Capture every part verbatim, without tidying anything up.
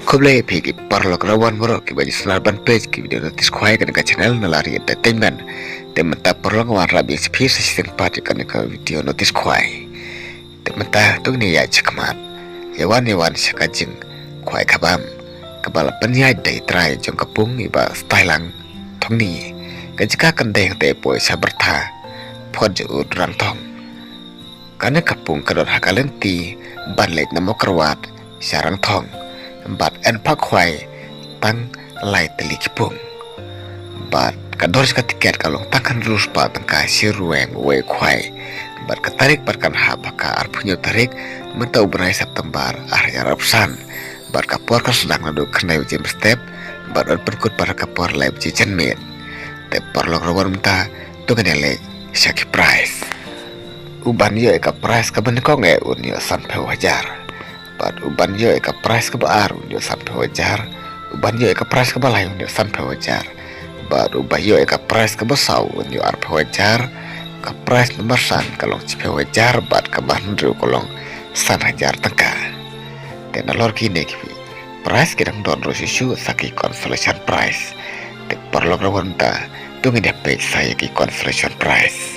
Khublei phi ki paralok rawan baroh kiba ju snar ban peit ki video notice khwai kane ka channel Nalari Entertainment. Te mynta paralok nga wan rap ïa phi sa shisien pat ïa kane ka video notice khwai. Te mynta to ngin ïa ïaid shakhmat, ïa wan ïa wan sha ka jingkhwai ka bam kaba la pynïaid da i trai jong ka pung i Bah Stailang Thongni. Ka jaka kan dei hangtei poi sha Byrtha, Phot Jaud, Rangthong. Kane ka pung ka don ha ka lynti ban leit na Mawkyrwat sha Rangthong, bad yn phah khwai tang lai tylli ki pung. Bad ka dor jong ka tiket ka long tang hynriew spah tyngka shi ryngwiang uwei u khwai. Bad ka tarik pat kan hap ha ka arphew hynñiew tarik mynta u bnai September ar hajar arphew san. Bad ka por kan sdang naduh khyndai baje mynstep bad yn pynkut pat ha ka por lai baje janmiet. Te paralok rawan mynta to ngin ïa leit sha ki prize. U ban ïoh ïa ka prize kaba nyngkong eh un ïoh sanphew hajar. Bad u ban ïoh ïa ka prize kaba ar un ïoh sanphew hajar. U ban ïoh ïa ka prize kaba lai un ïoh sanphew hajar. Bad u ban ïoh ïa ka prize kaba saw un ïoh arphew hajar. Ka prize number san ka long shiphew hajar bad kaba hynriew ka long san hajar tyngka. Te nalor kine ki prize ki dang don ruh shuh shuh sa ki consolation prize. Te paralok rawan mynta to ngin ïa peit sa ïa ki consolation prize.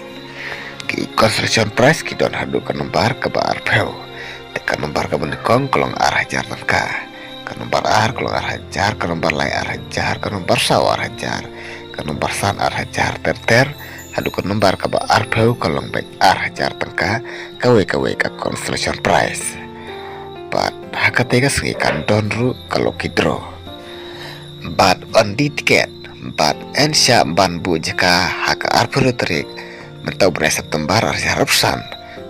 Ki consolation prize ki don haduh ka nombar kaba arphew. Te ka nombar kaba nyngkong ka long ar hajar tyngka. Ka nombar ar ka long ar hajar, ka nombar lai ar hajar, ka nombar saw ar hajar, ka nombar san ar hajar ter ter, haduh ka nombar kaba arphew ka long beit ar hajar tyngka, kawei kawei ka consolation prize. Bad ha katei ka sngi kan don ruh ka lucky draw. Bad yn die tiket bad yn shah ban buh jaka ha ka arphew hynriew tarik mynta u bnai September ar hajar arphew san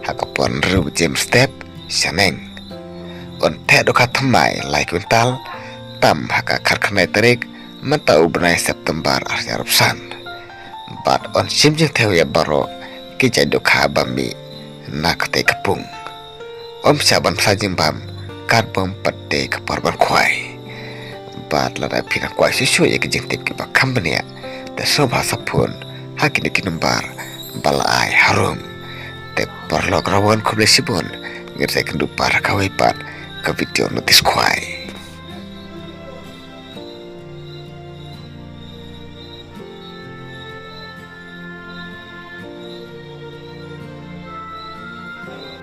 ha ka por hynriew baje mynstep shaneng. Yn theh dohkha thymmai lai kwintal tam ha ka khatkhyndai tarik mynta u bnai September ar hajar arphew san. Bad yn shim jingthew ïa baroh ki jait dohkha ba mih na katei ka pung. Ym shah ban bsa jingbam katba ym pat dei ka por ban khwai. Bad lada phi nang kwah shuh shuh ïa ki jingtip kiba kham bniah, te sngewbha sa phone ha kine ki nombar ba la ai harum. Te paralok rawan khublei shibun, ngin sa ïakynduh pat ha kawei pat ka video notice khwai.